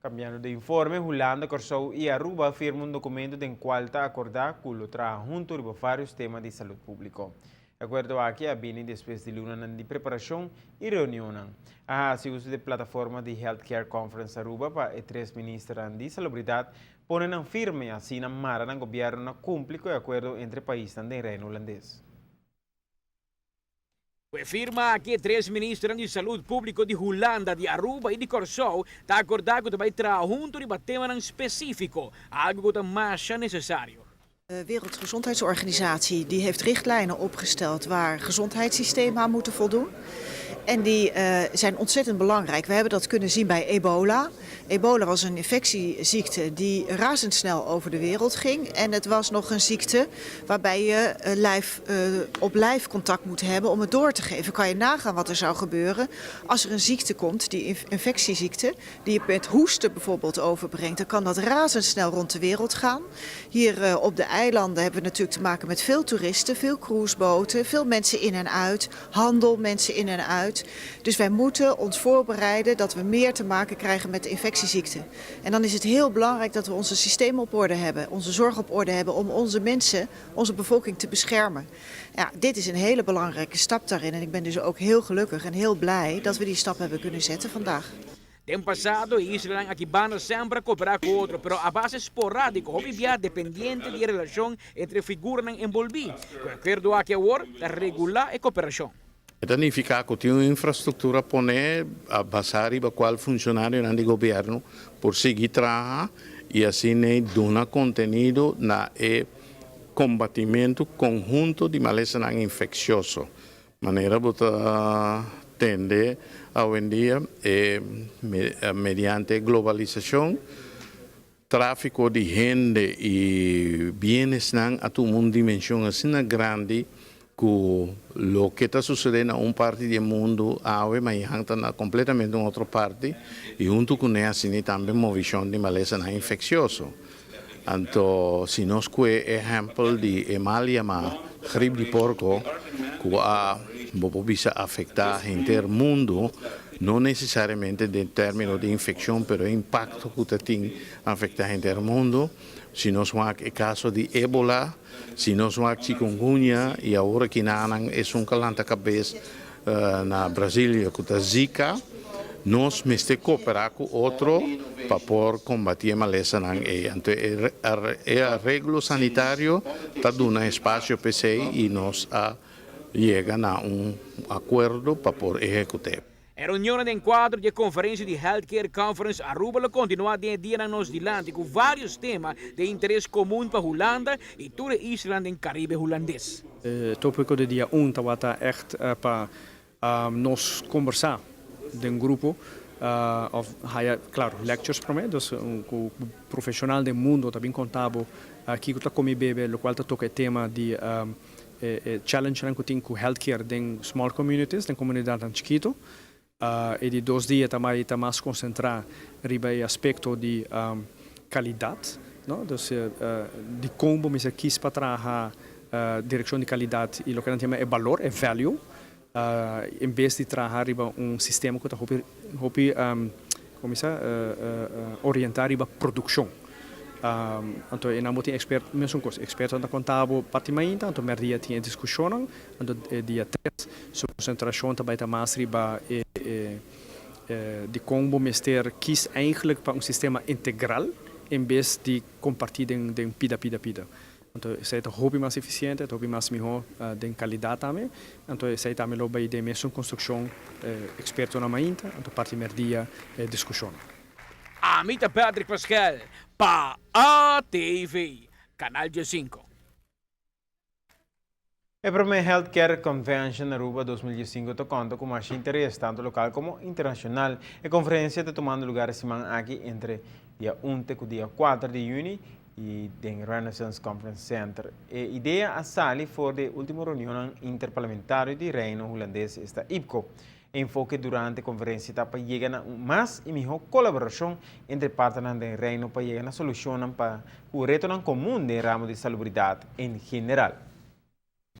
Cambiando di informe, Hulanda, Corsou y Aruba a firma un documento den cual ta acorda cu lo traha hunto riba varios tema di salud publico. E acuerdo aki a bini despues di lunanan di preparacion y reunionnan. A haci uso di plataforma di Healthcare Conference Aruba pa e tres ministernan di salubridad pone nan firma y asina mara nan gobierno na cumpli cu e acuerdo entre paisnan den Reino Hulandes. Ku e firma aki e tres ministernan di Salud Públiko di Hulanda, di Aruba i di Kòrsou ta akordá ku ta bai traha huntu riba temanan spesífiko, algu ku ta masha nesesario. De Wereldgezondheidsorganisatie die heeft richtlijnen opgesteld waar gezondheidssystemen aan moeten voldoen. En die zijn ontzettend belangrijk. We hebben dat kunnen zien bij ebola. Ebola was een infectieziekte die razendsnel over de wereld ging. En het was nog een ziekte waarbij je lijf op lijf contact moet hebben om het door te geven. Kan je nagaan wat er zou gebeuren als er een ziekte komt, die infectieziekte, die je met hoesten bijvoorbeeld overbrengt. Dan kan dat razendsnel rond de wereld gaan. Hier op de eilanden hebben we natuurlijk te maken met veel toeristen, veel cruiseboten, veel mensen in en uit, handel, mensen in en uit. Dus wij moeten ons voorbereiden dat we meer te maken krijgen met infectieziekten. En dan is het heel belangrijk dat we onze systeem op orde hebben, onze zorg op orde hebben om onze mensen, onze bevolking te beschermen. Ja, dit is een hele belangrijke stap daarin en ik ben dus ook heel gelukkig en heel blij dat we die stap hebben kunnen zetten vandaag. Den pasado e islanan aki banda semper a koperá ku otro, pero a base sporádiko, hopi bia dependiente di e relashon entre e figuranan enbolbí. Ku e akuerdo aki awor ta regulá e koperashon. E ta nifiká ku tin un infrastruktura poné a basá riba kual funshonarionan di gobièrnu por sigui traha i asina duna kontenido na e kombatimentu konhunto di malesanan infeksioso. Manera bo ta tende awendia e mediante globalisashon tráfiko di hende i bienesnan a tuma un dimenshon asina grandi ku loke ta susedé na un parti di e mundu awe mañan ta na kompletamente un otro parti i huntu kuné asina tambe movishon di malesanan infeksioso. Anto si nos kue ehèmpel di e mal yamá grip di porko ku a, bo por bisa, afektá henter mundu, no nesesariamente den término di infekshon, pero e impakto ku ta tin afektá henter mundu. Si nos wak e kaso di Ebola, si nos wak chikungunya i awor kinanan esun ka lanta kabes na Brasilia ku ta Zika, nos mester koperá ku otro pa por kombatí e malesanan ei. Anto e areglo sanitario ta duna espasio p'esei i nos a yega na un akuerdo pa por ehekut'é. E reunionnan den kuadro di e konferensia di Healthcare Conference Aruba lo kontinuá den e dianan nos dilanti ku vários tema den interes komun pa Hulanda i tur e islanan den Karibe Hulandes. E tópiko di dia un tabata ègt pa nos kombersá den grupo òf haya, klaro, lectures promé, dus ku profeshonal den mundo ta bin konta bo kiko ta komi bebe, lokual ta toka e tema di e challengenan ku tin ku healthcare den small communities, den komunidatnan chikitu. E di dos dia ta bai ta mas konsentrá riba e aspekto di kalidat, no? Dus dikon bo mester kis pa traha direkshon di kalidat i loke nan ta yama e balor, e value, en bes di traha riba un sistema ku ta hopi hopi komo bisa orientá riba produkshon. Anto e nan bo tin ekspert mesun kos, ekspertonan ta konta bo parti mainta, anto mèrdia tin e diskushonnan. Anto e dia tres su konsentrashon ta bai ta mas riba e dikon bo mester kis eigenlijk pa un sistema integral en bes di kompartí den pida pida pida. Anto esei ta hopi mas efisiente, ta hopi mas mihó den kalidat tambe. Anto esei tambe lo bai den mesun konstrukshon ekspertonan mainta, anto parti merdia e diskushonnan. Ami ta Patrick Paskel pa ATV, Canal 15. E prome Healthcare Convention Aruba 2015 ta conta cu masha interes, tanto local como internacional. E conferencia ta tumando lugar e siman aki entre dia un te cu dia 4 di juni y den Renaissance Conference Center. E idea a sali for di e ultimo reunionnan interparlamentario di Reino Hulandes, esta IPCO. E enfoke durante e conferencia ta pa yega na un mas y miho colaboracion entre partnernan den Reino pa yega na solucionnan pa cu retonan comun den ramo di salubridad en general.